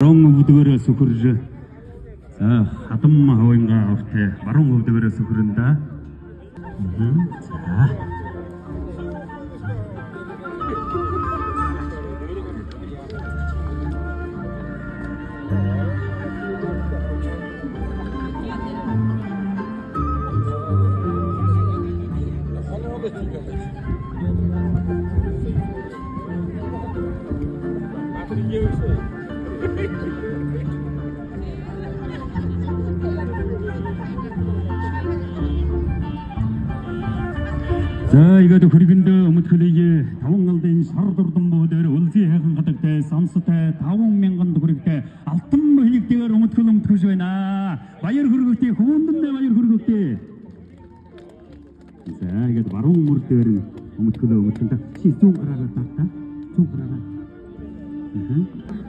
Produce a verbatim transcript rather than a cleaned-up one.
Баруун үбдэгөөрөө сүхэржэ. За, Хадам һуугай урда. Баруун үбдэгөөрөө сүхэрнэ даа. Мгм. За. За, иигээд хүргэндөө Үмэдхэлые табан алдын шара дурдан бүһэдөөр үлзы һайхан хатагтай, сансатай, табан мянган түхэригтэй алтан бэһэлигтэйгээр Үмэдхэл үмдэхэлжэ байна. Баяр хүргэгты, хүбүүндэмнай баяр хүргэгты. За, иигээд баруун мүрдөөрэйнь Үмэдхэлөө үмдэхэнь даа. Ши зүүн гараараа даа, зүүн гараараа. Аха.